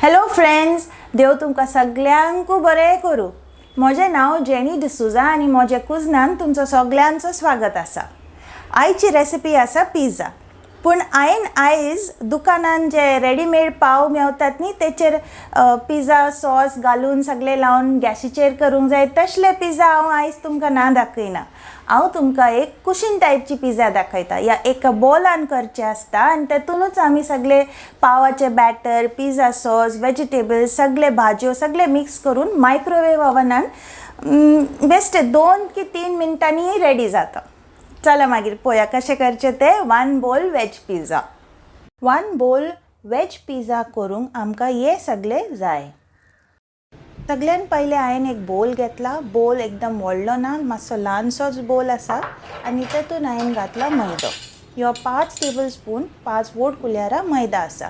Hello friends, देव तुमकां सगल्यांकू बरें करूं. म्हजें नांव जेनी डिसुजा आनी म्हज्या कुजनान तुमचो सगल्यांचो स्वागत आसा. आयची रेसिपी आसा पिझ्झा. पूण हांवें आयज दुकानान जे रेडीमेड पाव मेवतात न्ही, तेचेर पिझ्झा सॉस घालून सगळें लावन गॅशीचेर करूंक जाय तसले पिझ्झा हांव आयज तुमकां ना दाखयना. हांव तुमकां एक कुशीन टायपची पिझ्झा दाखयता. ह्या एका बॉलान करचें आसता आनी तेतूनच आमी सगळे पावाचे बॅटर, पिझ्झा सॉस, वेजिटेबल्स, सगळे भाजयो सगळे मिक्स करून मायक्रोवेव ओवनान बेश्टे 2 की 3 मिनटांनी रेडी जाता. चला मागीर पळोवया कशें करचें तें one bowl veg pizza. One bowl veg pizza करूंक आमकां हे सगळे जाय. सगळ्यान पयलें हांवें एक बोल घेतला. बोल एकदम व्हडलो ना, मातसो ल्हानसोच बोल आसा आनी तेतून हांवें घातला मैदो. ह्यो 5 टेबल स्पून, 5 व्हड कुल्यारां मैदा आसा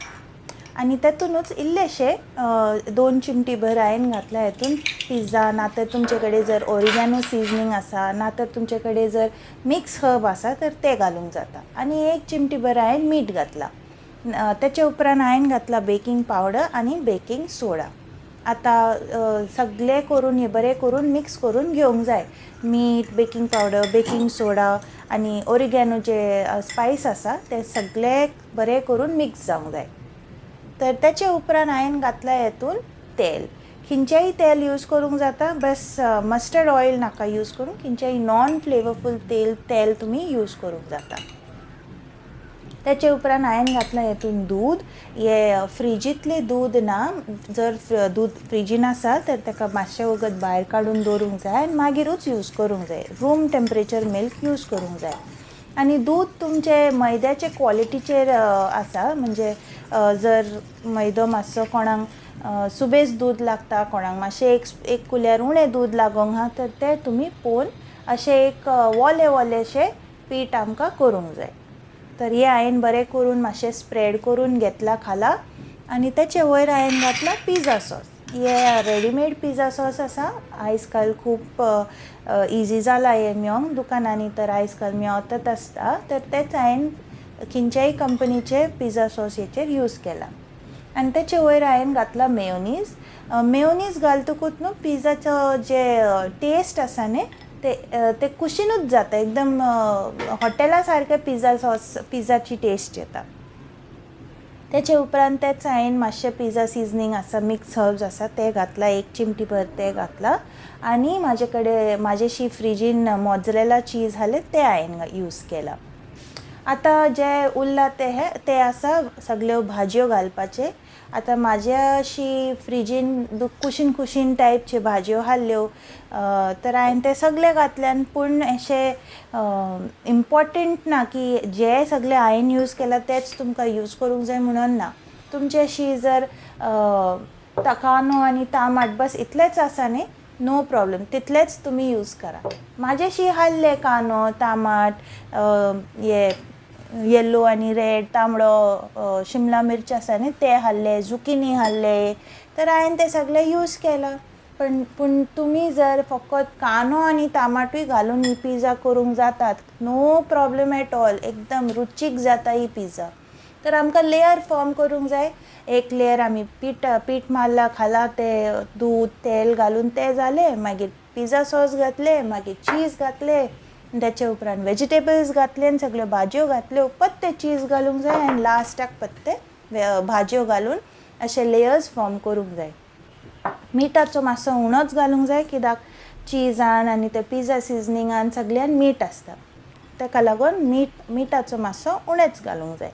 आनी तेतूनच इल्लेशे 2 चिमटी भर हांवें घातला हेतून पिझ्झा, ना तर तुमचे कडेन जर ओरिगॅनो सिजनींग आसा, ना तर तुमचे कडेन जर मिक्स हर्ब आसा तर ते घालूंक जाता. आनी एक चिमटी भर हांवें मीठ घातलां. तेचे उपरांत हांवें घातला बेकींग पावडर आनी बेकींग सोडा. आतां सगळें करून हें बरें करून मिक्स करून घेवंक जाय. मीठ, बेकींग पावडर, बेकींग सोडा आनी ओरिगॅनो जे स्पायस आसा ते सगळे बरें करून मिक्स जावंक जाय. तर तेचे उपरांत हांवें घातलां हेतून तेल. खंयचेंय तेल यूज करूंक जाता, बस मस्टर्ड ऑयल नाका यूज करूंक. खंयचेंय नॉन फ्लेवरफूल तेल तेल तुमी यूज करूंक जाता. तेचे उपरांत हांवें घातलां हेतून दूद. हें फ्रिजींतलें दूद ना. जर दूद फ्रिजीन आसा तर ताका मातशें वगत भायर काडून दवरूंक जाय आनी मागीरूच यूज करूंक जाय. रूम टेंपरेचर मिल्क यूज करूंक जाय. आनी दूद तुमचे मैद्याचे क्वॉलिटीचेर आसा. म्हणजे जर मैदो मातसो कोणाक सुबेज दूद लागता, कोणाक मातशें एक एक कुल्यार उणें दूद लागोंक आहा, तर तें तुमी पळोवन अशें एक वोलें वोलेंशें पीठ आमकां करूंक जाय. तर हें हांवें बरें करून मातशें स्प्रेड करून घेतलां खाला आनी तेचे वयर हांवें घातला पिझ्झा सॉस. हें रेडीमेड पिझ्झा सॉस आसा. आयज काल खूब इजी जालां हें मेवोंक दुकानांनी, तर आयज काल मेवतच आसता. तर तेच हांवें खंयच्याय कंपनीचे पिझ्झा सॉस हेचेर यूज केला आनी तेचे वयर हांवें घातला मेयोनीज. मेयोनीज घालतकूच न्हू पिझ्झाचो जे टेस्ट आसा न्ही, ते ते कुशीनूच जाता. एकदम हॉटेला सारकें पिझ्झा सॉस, पिझ्झाची टेस्ट येता. तेचे उपरांत तेच हांवें मातशें पिझ्झा सिजनींग आसा, मिक्स हर्ब्स आसा, ते घातला, एक चिमटी भर ते घातला. आनी म्हाजे कडेन म्हाजेशी फ्रिजीन मोजरेला चीज आहलें, तें हांवें यूज केलां. आतां जें उरलां तें हें तें आसा सगल्यो भाजयो घालपाचें. आतां म्हाज्या अशी फ्रिजीन कुशीन कुशीन टायपच्यो भाजयो आहल्यो, तर हांवें ते सगळे घातल्यान. पूण अशें इम्पोर्टंट ना की जे सगळे हांवें यूज केला तेच तुमकां यूज करूंक जाय म्हणून ना. तुमचे अशी जर कांदो आनी तामाट बस इतलेंच आसा न्ही, नो प्रॉब्लम, तितलेंच तुमी यूज करा. म्हाजेशी आहले कांदो, तामाट, हे येल्लो आनी रेड, तांबडो शिमला मिर्च आसा न्ही, ते आहले, झुकिनी आहले, तर हांवें ते सगळे यूज केला. पण पूण तुमी जर फकत कांदो आनी तामाटूय घालून ही पिझ्झा करूंक जातात, नो प्रॉब्लम एट ऑल, एकदम रुचीक जाता ही पिझ्झा. तर आमकां लेयर फॉर्म करूंक जाय. एक लेयर आमी पीठ पीठ मारला खाला, ते दूद तेल घालून तें जालें. मागीर पिझ्झा सॉस घातलें, मागीर चीज घातलें, तेचे उपरांत वेजिटेबल्स घातले आनी सगळ्यो भाजयो घातल्यो. पत्ते चीज घालूंक जाय आनी लास्टाक पत्ते भाजयो घालून अशे लेयर्स फॉर्म करूंक जाय. मिठाचो मातसो उणोच घालूंक जाय, कित्याक चिजान आनी ते पिझ्झा सिजनिंगान सगळ्यान मीठ आसता. ताका लागून मिठाचो मातसो उणेच घालूंक जाय.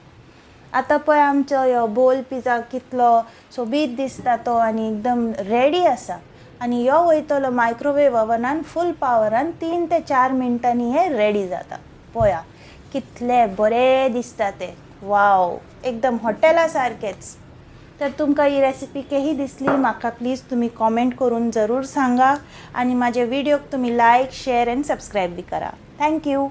आतां पळय, आमचो ह्यो बोल पिझ्झा कितलो सोबीत दिसता तो आनी एकदम रेडी आसा. आनी ह्यो वयतलो मायक्रोवेव ओवनान फूल पावरान. 3 ते 4 मिनटांनी हें रेडी जाता. पळया कितले बरें दिसता तें. वाव, एकदम हॉटेला सारकेंच. तर तुमकां ही रेसिपी केही दिसली, म्हाका प्लीज तुमी कॉमेंट करून जरूर सांगा आनी म्हाजे व्हिडियोक तुमी लायक, शेर आनी सबस्क्रायब बी करा. Thank you.